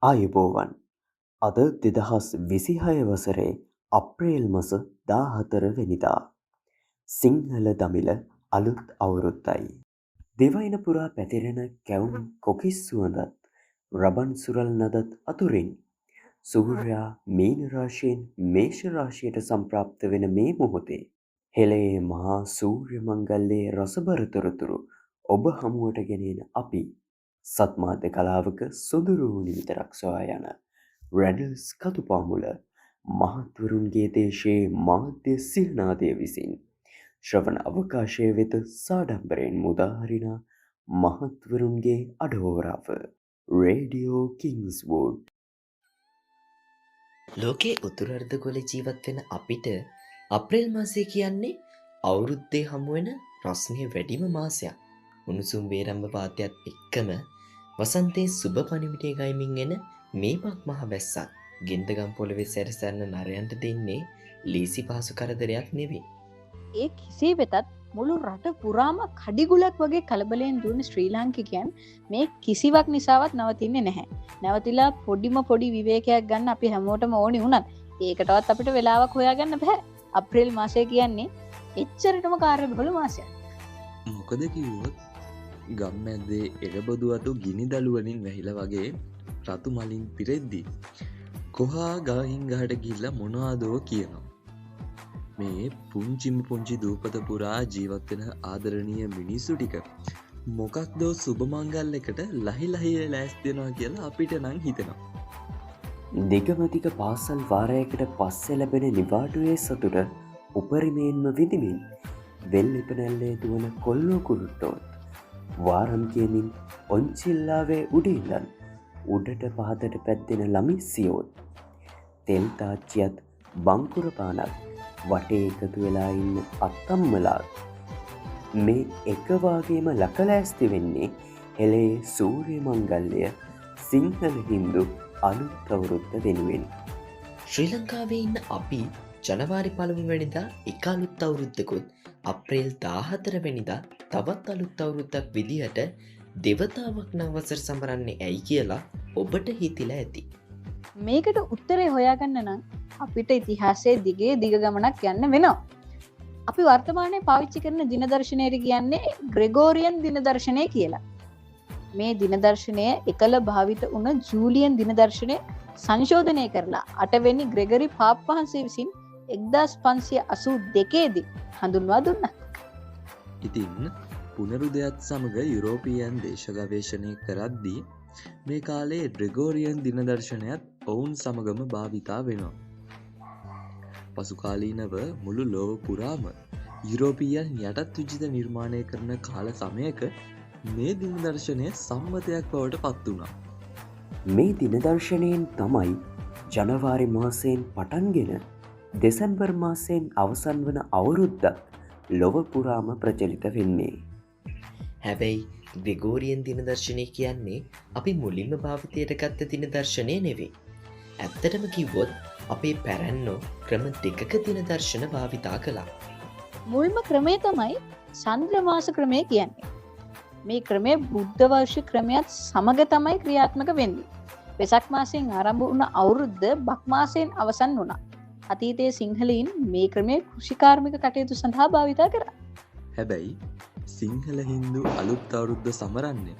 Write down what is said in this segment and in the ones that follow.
ආයුබෝවන්. අද 2026 වසරේ අප්‍රේල් මස 14 වෙනිදා. සිංහල දමිළ අලුත් අවුරුද්දයි. දිවයින පුරා පැතිරෙන කැවුම් කොකිස් සුවඳත් රබන් සුරල් නදත් අතුරින් සූර්යා මීන රාශියෙන් මේෂ රාශියට සම්ප්‍රාප්ත වෙන මේ මොහොතේ හෙළයේ මහා සූර්ය මංගල්‍යයේ රසබර තොරතුරු ඔබ හමුවට ගෙනෙන අපි සත්මාධ්‍ය කලාවක සොඳුරු නිමිතරක් සොයා යන රැඩල්ස් කතුපාමුල මහත්වරුන්ගේ දේශයේ මාධ්‍ය සිහනාදය විසින් ශ්‍රවණ අවකාශය වෙත සාඩම්බරයෙන් මුදාහරින මහත්වරුන්ගේ අඩහෝරාව රේඩියෝ කිංස්වුඩ්. ලෝකයේ උතුරු අර්ධගෝලයේ ජීවත් වෙන අපිට අප්‍රේල් මාසය කියන්නේ අවුරුද්දේ හමු වෙන රස්නය වැඩිම මාසයක්. උණුසුම් වේරම්භ වාතයත් එක්කම වසන්තයේ සුබ පණිවිඩය ගයමින් එන මේ පක් මහ වැස්සක් ගෙන්දගම් පොළවේ සැරසරන නරයන්ට දෙන්නේ ලීසි පහසු කරදරයක් නෙවෙයි. ඒ කෙසේ වෙතත් මුළු රට පුරාම කඩිගුලක් වගේ කලබලයෙන් දුවන ශ්‍රී ලාංකිකයන් මේ කිසිවක් නිසාවත් නවතින්නේ නැහැ. නැවතිලා පොඩිම පොඩි විවේකයක් ගන්න අපි හැමෝටම ඕනි වුණත් ඒකටවත් අපිට වෙලාවක් හොයාගන්න බෑ. අප්‍රේල් මාසය කියන්නේ එච්චරටම කාර්යබහුල මාසයක්. මොකද කිව්වොත් ගම්මැද්දේ එරබදු අතු ගිනි දළු වලින් වැහිලා වගේ රතු මලින් පිරෙද්දි කොහා ගහින් ගහට ගිහිල්ලා මොනවදෝ කියනවා. මේ පුංචිම පුංචි දූපත පුරා ජීවත් වෙන ආදරණීය මිනිස්සු ටික මොකක්දෝ සුබ මංගල්‍යයකට ලහි ලහි ලෑස්ති වෙනවා කියලා අපිට නම් හිතෙනවා. දිගම දිග පාසල් වාරයකට පස්සේ ලැබෙන නිවාඩුවේ සතුට උපරිමයෙන්ම විඳිමින් වෙල්ලිපනැල්ලේ දුවන කොල්ලෝ කුරුට්ටෝත් වාරම් කියමින් ඔංචිල්ලාවේ උඩ ඉඳන් උඩට පහතට පැද්දෙන ළමිස්සියෝත් තෙල් තාච්චියත් බංකුර පානත් වටේ එකතු වෙලා ඉන්න අත්තම්මලාත් මේ එක වාගේම ලකලෑස්ති වෙන්නේ හෙළේ සූර්ය මංගල්‍ය සිංහල හින්දු අලුත් අවුරුද්ද වෙනුවෙන්. ශ්‍රී ලංකාවේ ඉන්න අපි ජනවාරි 1 වෙනිදා එක අලුත් අවුරුද්දකුත් අප්‍රේල් 14 වෙනිදා තවත් අලුත් අවුරුද්දක් විදිහට දෙවතාවක් නව වසර සමරන්නේ ඇයි කියලා ඔබට හිතිලා ඇති. මේකට උත්තරේ හොයාගන්න නම් අපිට ඉතිහාසයේ දිගේ දිග ගමනක් යන්න වෙනවා. අපි වර්තමානයේ පාවිච්චි කරන දිනදර්ශනයට කියන්නේ ග්‍රෙගෝරියන් දිනදර්ශනය කියලා. මේ දිනදර්ශනය එකල භාවිත වුණ ජූලියන් දිනදර්ශනය සංශෝධනය කරලා අටවෙනි ග්‍රෙගරි පාප් වහන්සේ විසින් 1582 දී හඳුන්වා දුන්නා. ඉතින් පුනරුදයත් සමග යුරෝපියන් දේශ ගවේෂණය කරද්දී මේ කාලේ ග්‍රෙගෝරියන් දිනදර්ශනයත් ඔවුන් සමගම භාවිතා වෙනවා. පසුකාලීනව මුළු ලොව පුරාම යුරෝපියන් යටත් විජිත නිර්මාණය කරන කාල සමයක මේ දිනදර්ශනය සම්මතයක් බවට පත් වුණා. මේ දිනදර්ශනයෙන් තමයි ජනවාරි මාසයෙන් පටන්ගෙන දෙසැම්බර් මාසයෙන් අවසන් වන අවුරුද්දක් ලොව පුරාම ප්‍රචලිත වෙන්නේ. හැබැයි ග්‍රෙගෝරියන් දිනදර්ශනය කියන්නේ අපි මුලින්ම භාවිතයට ගත්ත දිනදර්ශනය නෙවෙයි. ඇත්තටම කිව්වොත් අපේ පැරැන්නෝ ක්‍රම දෙකක දිනදර්ශන භාවිතා කළා. මුල්ම ක්‍රමය තමයි චන්ද්‍ර මාස ක්‍රමය කියන්නේ. මේ ක්‍රමය බුද්ධ වර්ෂ ක්‍රමයත් සමග තමයි ක්‍රියාත්මක වෙන්නේ. වෙසක් මාසයෙන් ආරම්භ වුණ අවුරුද්ද බක් මාසයෙන් අවසන් වුණා. අතීතයේ සිංහලයින් මේ ක්‍රමය කෘෂිකාර්මික කටයුතු සඳහා භාවිතා කරා. හැබැයි සිංහල හින්දු අලුත් අවුරුද්ද සමරන්නේ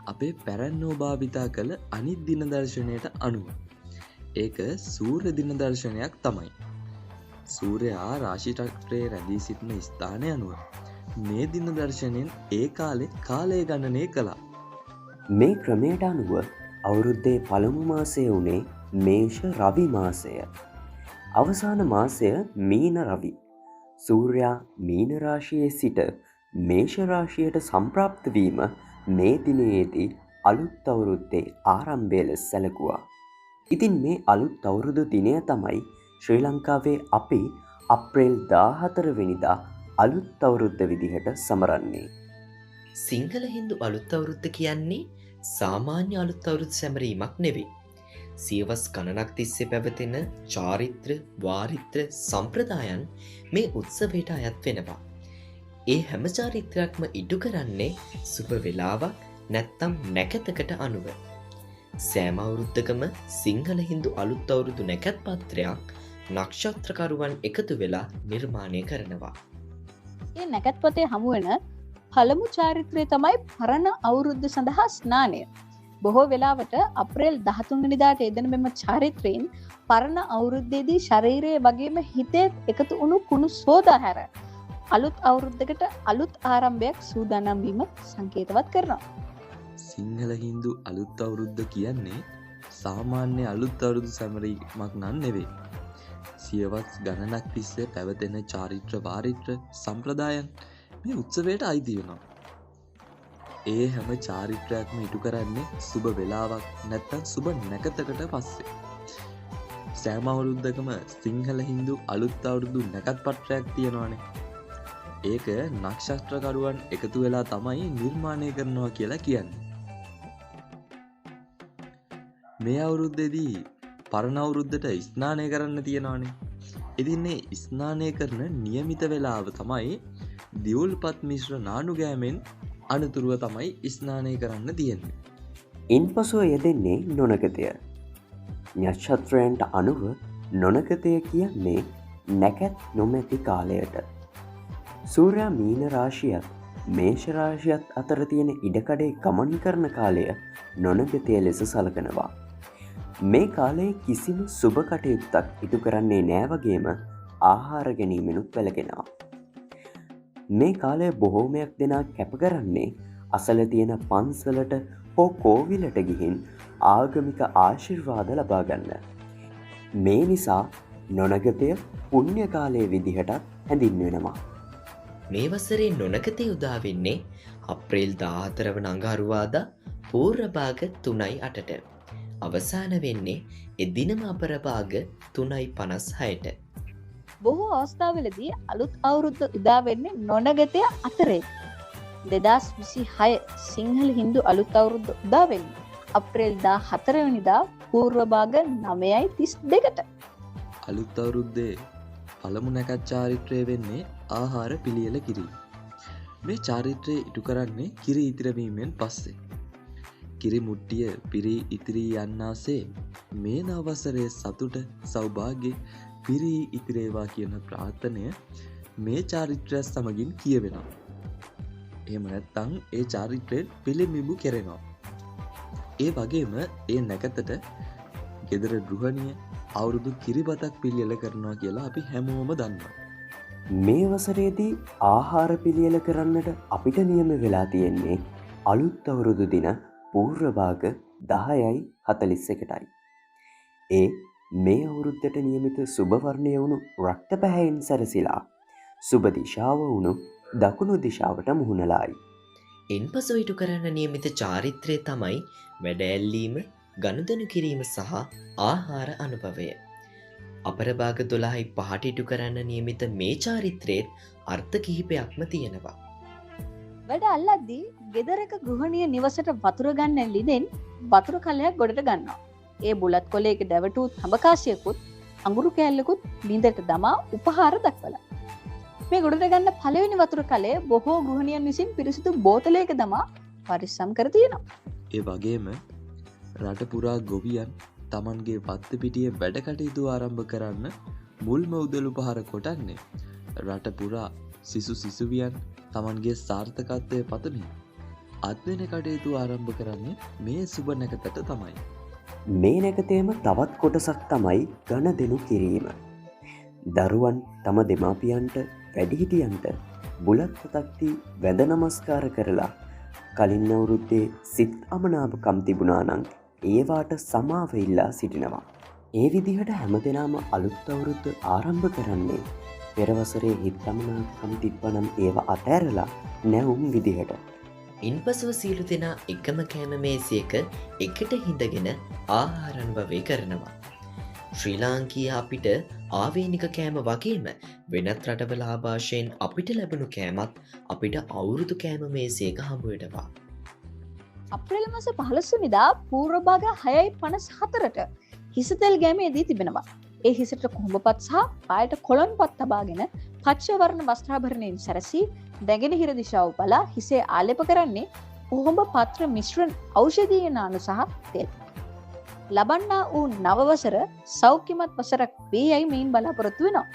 අපේ පැරැන්නෝ භාවිතා කළ අනිත් දිනදර්ශනයට අනුව. ඒක සූර්ය දිනදර්ශනයක් තමයි. සූර්යයා රාශි චක්‍රයේ රැඳී සිටින ස්ථානය අනුව මේ දිනදර්ශනයෙන් ඒ කාලේ කාලය ගණනය කළා. මේ ක්‍රමයට අනුව අවුරුද්දේ පළමු මාසය වුණේ මේෂ රවි මාසය. අවසාන මාසය මීන රවි. සූර්යා මීන රාශියේ සිට මේෂ රාශියට සම්ප්‍රාප්ත වීම මේ දිනයේදී අලුත් අවුරුද්දේ ආරම්භය ලෙස සැලකුවා. ඉතින් මේ අලුත් අවුරුදු දිනය තමයි ශ්‍රී ලංකාවේ අපි අප්‍රේල් 14 වෙනිදා අලුත් අවුරුද්ද විදිහට සමරන්නේ. සිංහල හින්දු අලුත් අවුරුද්ද කියන්නේ සාමාන්‍ය අලුත් අවුරුදු සැමරීමක් නෙවෙයි. සියවස් ගණනක් තිස්සේ පැවතෙන චාරිත්‍ර, වාරිත්‍ර සම්ප්‍රදායන් මේ උත්සවයට අයත් වෙනවා. ඒ හැම චාරිත්‍රයක්ම ඉටු කරන්නේ සුබ වෙලාවක් නැත්තම් නැකතකට අනුව. සෑම අවුරුද්දකම සිංහල හින්දු අලුත් අවුරුදු නැකත් පත්‍රයක් නක්ෂත්‍රකරුවන් එකතු වෙලා නිර්මාණය කරනවා. ඒ නැකත් පොතේ හමුවෙන පළමු චාරිත්‍රය තමයි පරණ අවුරුද්ද සඳහා ස්නානය. බොහෝ වෙලාවට අප්‍රේල් 13 වෙනිදාට යෙදෙන මෙම චාරිත්‍රයෙන් පරණ අවුරුද්දේදී ශරීරය වගේම හිතේ එකතු වුණු කුණු සෝදා හැර අලුත් අවුරුද්දකට අලුත් ආරම්භයක් සූදානම් වීම සංකේතවත් කරනවා. සිංහල හින්දු අලුත් අවුරුද්ද කියන්නේ සාමාන්‍ය අලුත් අවුරුදු සැමරීමක් නම් නෙවෙයි. සියවස් ගණනක් තිස්සේ පැවතෙන චාරිත්‍ර වාරිත්‍ර සම්ප්‍රදායන් මේ උත්සවයට අයිති වෙනවා. ඒ හැම චාරිත්‍රයක්ම ඉටු කරන්නේ සුබ වෙලාවක් නැත්තම් සුබ නැකතකට පස්සේ. සෑම අවුරුද්දකම සිංහල හින්දු අලුත් අවුරුදු නැකත් පත්‍රයක් තියෙනවානේ. ඒක නක්ෂත්‍රකරුවන් එකතු වෙලා තමයි නිර්මාණය කරනවා කියලා කියන්නේ. මේ අවුරුද්දේදී පරණ අවුරුද්දට ස්නානය කරන්න තියෙනවානේ. ඉතින් මේ ස්නානය කරන නියමිත වෙලාව තමයි දියුල්පත් මිශ්‍ර නානුගෑමෙන් අනතුරුව තමයි ස්නානය කරන්න තියෙන්නේ. ඉන්පසුව යෙදෙන්නේ නොනගතය. නක්ෂත්‍රයන්ට අනුව නොනගතය කියන්නේ නැකත් නොමැති කාලයට. සූර්යා මීන රාශියත් මේෂ රාශියත් අතර තියෙන ඉඩකඩේ ගමන් කරන කාලය නොනගතය ලෙස සලකනවා. මේ කාලයේ කිසිම සුබ කටයුත්තක් ඉටු කරන්නේ නෑ වගේම ආහාර ගැනීමෙනුත් වැළකෙනවා. මේ කාලය බොහෝමයක් දෙනා කැප කරන්නේ අසල තියෙන පන්සලට හෝ කෝවිලට ගිහින් ආගමික ආශිර්වාද ලබා ගන්න. මේ නිසා නොනගතය පුණ්‍ය කාලය විදිහටත් හැඳින්වෙනවා. මේ වසරේ නොනගතය උදා වෙන්නේ අප්‍රේල් 14 වන අඟහරුවාදා පූර්ව භාග 3:08ට. අවසාන වෙන්නේ එදිනම අපර භාග 3:56ට. බොහෝ අවස්ථාවලදී අලුත් අවුරුද්ද උදා වෙන්නේ නොනගතය අතරේ. 2026 සිංහල හින්දු අලුත් අවුරුද්ද උදා වෙන්නේ අප්‍රේල් 14 වෙනිදා පූර්ව භාග 9:32ට. අලුත් අවුරුද්දේ පළමු නැකත් චාරිත්‍රය වෙන්නේ ආහාර පිළියෙල කිරීම. මේ චාරිත්‍රය ඉටු කරන්නේ කිරි ඉතිරවීමෙන් පස්සේ. කිරි මුට්ටිය පිරී ඉතිරී යන්නාසේ මේ නව වසරේ සතුට සෞභාග්‍ය පිරී ඉතිරේවා කියන ප්‍රාර්ථනය මේ චාරිත්‍රය සමගින් කියවෙනවා. එහෙම නැත්නම් ඒ චාරිත්‍රය පිළිඹු කෙරෙනවා. ඒ වගේම ඒ නැකතට ගෙදර ගෘහණිය අවුරුදු කිරිබතක් පිළියෙල කරනවා කියලා අපි හැමෝම දන්නවා. මේ වසරේදී ආහාර පිළියෙල කරන්නට අපිට නියම වෙලා තියෙන්නේ අලුත් අවුරුදු දින පූර්ව භාග 10:41ටයි. ඒ මේ අවුරුද්දට නියමිත සුබ වර්ණය වුණු රක්ත පැහැයෙන් සැරසිලා සුබ දිශාව වුණු දකුණු දිශාවට මුහුණලායි. ඉන්පසු ඉටු කරන්න නියමිත චාරිත්‍රය තමයි වැඩ ඇල්ලීම, ගනුදෙනු කිරීම සහ ආහාර අනුභවය. අපර භාග 12:05ට ඉටු කරන්න නියමිත මේ චාරිත්‍රයේත් අර්ථ කිහිපයක්ම තියෙනවා. වැඩ අල්ලද්දී ගෙදරක ගෘහණිය නිවසට වතුර ගන්න ලිඳෙන් වතුර කලයක් ගොඩට ගන්නවා. ඒ බුලත් කොලයක දැවටූ තඹකාසියකුත් අඟුරු කෑල්ලකුත් ලිඳට දමා උපහාර දක්වලා. මේ ගොඩට ගන්න පළවෙනි වතුර කලය බොහෝ ගෘහණියන් විසින් පිරිසිදු බෝතලයක දමා පරිස්සම් කර තියෙනවා. ඒ වගේම රට පුරා ගොවියන් තමන්ගේ වත්ත පිටියේ වැඩ කටයුතු ආරම්භ කරන්න මුල්ම උදළු පහර කොටන්නේ රට පුරා සිසු සිසුවියන් තමන්ගේ සාර්ථකත්වය පතමින් අත්වෙන කටයුතු ආරම්භ කරන්නේ මේ සුබ නැකතට තමයි. මේ නැකතේම තවත් කොටසක් තමයි ගණදෙනු කිරීම. දරුවන් තම දෙමාපියන්ට වැඩිහිටියන්ට බුලත් පතක් දී වැඳ නමස්කාර කරලා කලින් අවුරුද්දේ සිත් අමනාපකම් තිබුණා නම් ඒවාට සමාව ඉල්ලා සිටිනවා. ඒ විදිහට හැමදෙනාම අලුත් අවුරුද්ද ආරම්භ කරන්නේ පෙර වසරේ හිත් අමනාපකම් තිබ්බනම් ඒවා අතෑරලා නැවුම් විදිහට. ඉන්පසුව සියලු දෙනා එකම කෑම මේසයක එකට හිඳගෙන ආහාර අනුභවය කරනවා. ශ්‍රී ලාංකීය අපිට ආවේනික කෑම වගේම වෙනත් රටවල ආభాෂයෙන් අපිට ලැබුණු කෑමත් අපිට අවුරුදු කෑම මේසයක හමු වෙනවා. අප්‍රේල් මාස 15 වෙනිදා පූර්ව භාග 6:54ට හිසතෙල් ගෑමේදී තිබෙනවා. ඒ හිසට කොහොඹපත් සහ පායට කොළන්පත් තබාගෙන පච්ච වර්ණ වස්ත්‍රාභරණයෙන් සැරසී නැගෙනහිර දිශාව බලා හිසේ ආලේප කරන්නේ කොහොඹ පත්‍ර මිශ්‍ර ඖෂධීය නානු සහ තෙල්. ලබන්නා වූ නව වසර සෞඛ්‍යමත් වසරක් වේ යයි මෙයින් බලාපොරොත්තු වෙනවා.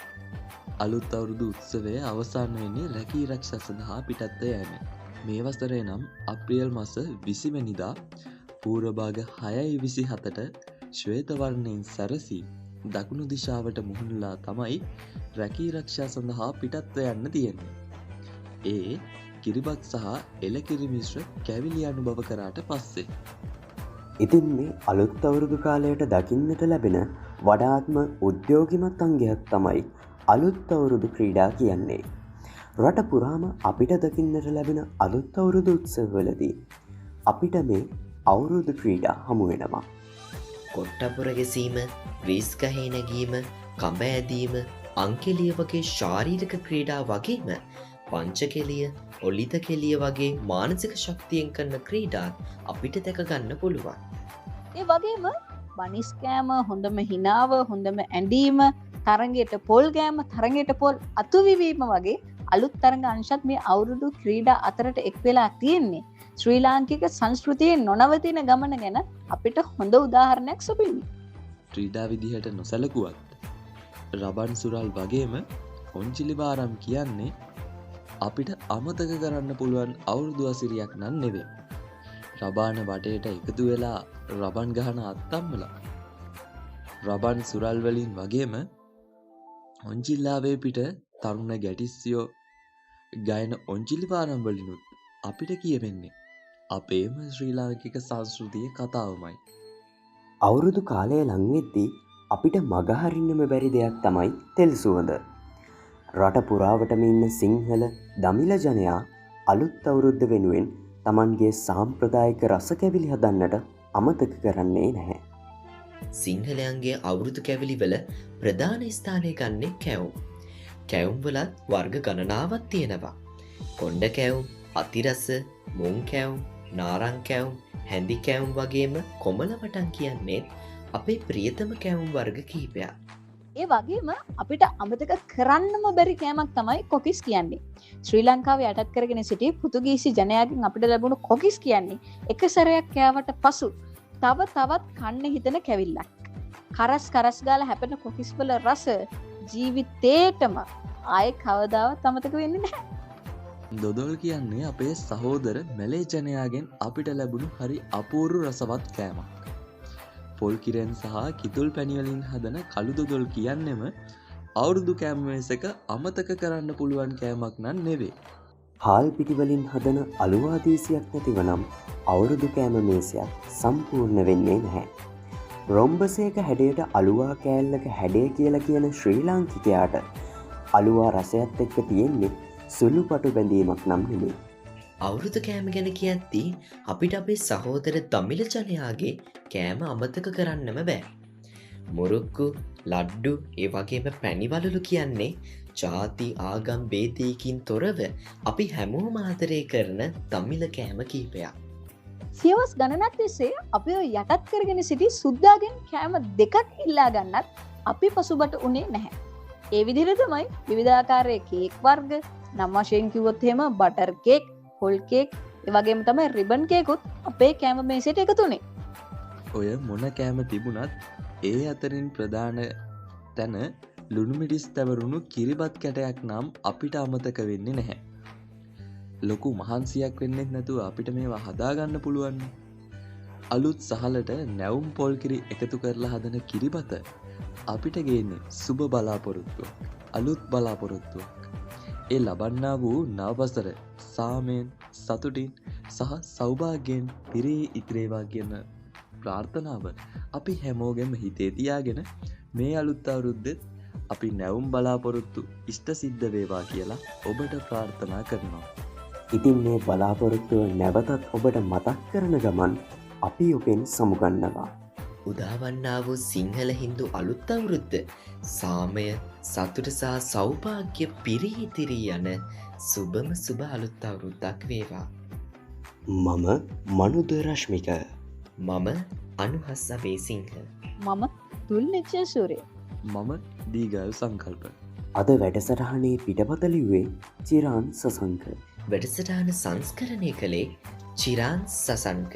අලුත් අවුරුදු උත්සවය අවසන් වෙන්නේ රැකී රක්ෂා සඳහා පිටත්ව යෑමෙන්. මේ වසරේ නම් අප්‍රේල් මාස 20 වෙනිදා පූර්ව භාග 6:27ට ශ්වේත වර්ණයෙන් සැරසී දකුණු දිශාවට මුහුණලා තමයි රැකී රක්ෂා සඳහා පිටත්ව යන්න තියෙන්නේ. ඒ කිරිබත් සහ එලකිරි මිශ්‍ර කැවිලි අනුභව කරාට පස්සේ. ඉතින් මේ අලුත් අවුරුදු කාලයට දකින්නට ලැබෙන වඩාත්ම උද්‍යෝගිමත් අංගයක් තමයි අලුත් අවුරුදු ක්‍රීඩා කියන්නේ. රට පුරාම අපිට දකින්නට ලැබෙන අලුත් අවුරුදු උත්සවවලදී අපිට මේ අවුරුදු ක්‍රීඩා හමු වෙනවා. කොට්ටපුර ගැසීම, ග්‍රීස් ගහේ නැගීම, කඹ ඇදීම, අංකෙලිය වගේ ශාරීරික ක්‍රීඩා වගේම පංචකෙලිය, ඔලිත කෙලිය වගේ මානසික ශක්තියෙන් කරන ක්‍රීඩාත් අපිට දැක ගන්න පුළුවන්. ඒ වගේම බනිස් කෑම, හොඳම හිනාව, හොඳම ඇඳීම, තරඟයට පොල් ගෑම, තරඟයට පොල් අතුවිවීම වගේ අලුත් තරඟ අංශත් මේ අවුරුදු ක්‍රීඩා අතරට එක් වෙලා තියෙන්නේ. ශ්‍රී ලාංකික සංස්කෘතියේ නොනවතින ගමන ගැන අපිට හොඳ උදාහරණයක් සොබින්නේ. ක්‍රීඩා විදිහට නොසැලකුවත් රබන් සුරල් වගේම ඔංචිලි බාරම් කියන්නේ අපිට අමතක කරන්න පුළුවන් අවුරුදු අසිරියක් නම් නෙවෙයි. රබාන වටේට එකතු වෙලා රබන් ගහන අත්තම්මලා රබන් සුරල් වලින් වගේම ඔංචිල්ලාවේ පිට තරුණ ගැටිස්සියෝ ගයන ඔංචිලි පාරම් වලිනුත් අපිට කියවෙන්නේ අපේම ශ්‍රී ලාංකික සංස්කෘතියේ කතාවමයි. අවුරුදු කාලය ලං වෙද්දී අපිට මගහරින්නම බැරි දෙයක් තමයි තෙල් සුවඳ. රට පුරාවටම ඉන්න සිංහල දමිළ ජනයා අලුත් අවුරුද්ද වෙනුවෙන් තමන්ගේ සාම්ප්‍රදායික රස කැවිලි හදන්නට අමතක කරන්නේ නැහැ. සිංහලයන්ගේ අවුරුදු කැවිලි වල ප්‍රධාන ස්ථානය ගන්නේ කැවුම්. කැවුම් වලත් වර්ග ගණනාවක් තියෙනවා. කොණ්ඩ කැවුම්, අතිරස, මුං කැවුම්, නාරං කැවුම්, හැඳි කැවුම් වගේම කොමල වටන් කියන්නේ අපේ ප්‍රියතම කැවුම් වර්ග කිහිපයක්. ඒ වගේම අපිට අමතක කරන්නම බැරි කෑමක් තමයි කොකිස් කියන්නේ. ශ්‍රී ලංකාව යටත් කරගෙන සිටි පෘතුගීසි ජනයාගෙන් අපිට ලැබුණු කොකිස් කියන්නේ එක සැරයක් කෑවට පසු තව තවත් කන්න හිතෙන කැවිල්ලක්. කරස් කරස් ගාලා හැපෙන කොකිස් වල රස ජීවිතේටම ආයෙ කවදාවත් අමතක වෙන්නේ නැහැ. දොදොල් කියන්නේ අපේ සහෝදර මැලේ ජනයාගෙන් අපිට ලැබුණු හරි අපූර්ව රසවත් කෑමක්. පොල් කිරෙන් සහ කිතුල් පැණි වලින් හදන කළු දොදොල් කියන්නෙම අවුරුදු කෑම මේසක අමතක කරන්න පුළුවන් කෑමක් නම් නෙවෙයි. හාල් පිටි වලින් හදන අලුවා දීසියක් නැතිව නම් අවුරුදු කෑම මේසයක් සම්පූර්ණ වෙන්නේ නැහැ. රොම්බසයක හැඩයට අලුවා කෑල්ලක හැඩය කියලා කියන ශ්‍රී ලාංකිකයාට අලුවා රසයත් එක්ක තියෙන්නේ සුළු පටු බැඳීමක් නම් නෙමෙයි. අවුරුදු කෑම ගැන කියද්දී අපිට අපේ සහෝදර දමිළ ජනයාගේ කෑම අමතක කරන්නම බෑ. මුරුක්කු, ලඩ්ඩු, ඒ වගේම පැණි වලලු කියන්නේ ජාති ආගම් භේදයකින් තොරව අපි හැමෝම ආදරය කරන දමිළ කෑම කිහිපයක්. සියවස් ගණනක් තිස්සේ අපි ඔය යටත් කරගෙන සිටි සුද්දාගෙන් කෑම දෙකක් ඉල්ලා ගන්නත් අපි පසුබට උනේ නැහැ. ඒ විදිහට තමයි විවිධාකාරයේ කේක් වර්ග, නම් වශයෙන් කිව්වොත් එහෙම බටර් කේක්, පොල් කේක්, ඒ වගේම තමයි රිබන් කේකුත් අපේ කෑම මේසෙට එකතු වුණේ. ඔය මොන කෑම තිබුණත් ඒ අතරින් ප්‍රධාන තැන ලුණු මිරිස් තැවරුණු කිරිබත් කැටයක් නම් අපිට අමතක වෙන්නේ නැහැ. ලොකු මහන්සියක් වෙන්නෙත් නැතුව අපිට මේවා හදාගන්න පුළුවන්. අලුත් සහලට නැවුම් පොල් කිරි එකතු කරලා හදන කිරිබත අපිට ගේන්නේ සුබ බලාපොරොත්තුවක්, අලුත් බලාපොරොත්තුවක්. ඒ ලබන්නා වූ නව වසර සාමයෙන්, සතුටින් සහ සෞභාග්‍යයෙන් පිරී ඉතිරේවා කියන ප්‍රාර්ථනාව අපි හැමෝගෙම හිතේ තියාගෙන මේ අලුත් අවුරුද්දෙත් අපි නැවුම් බලාපොරොත්තු ඉෂ්ට සිද්ධ වේවා කියලා ඔබට ප්‍රාර්ථනා කරනවා. ඉතින් මේ බලාපොරොත්තුව නැවතත් ඔබට මතක් කරන ගමන් අපි ඔබෙන් සමුගන්නවා. උදාවන්නා වූ සිංහල හින්දු අලුත් අවුරුද්ද සාමය, සතුට සහ සෞභාග්‍ය පිරී ඉතිරී යන සුබම සුබ අලුත් අවුරුද්දක් වේවා. මම මනුද රශ්මික. මම අනුහස් අබේසිංහ. මම තුල්නිච්ච සූරිය. මම දීගල් සංකල්ප. අද වැඩසටහනේ පිටපත ලිව්වේ චිරාන් සසංක. වැඩසටහන සංස්කරණය කළේ චිරාන් සසංක.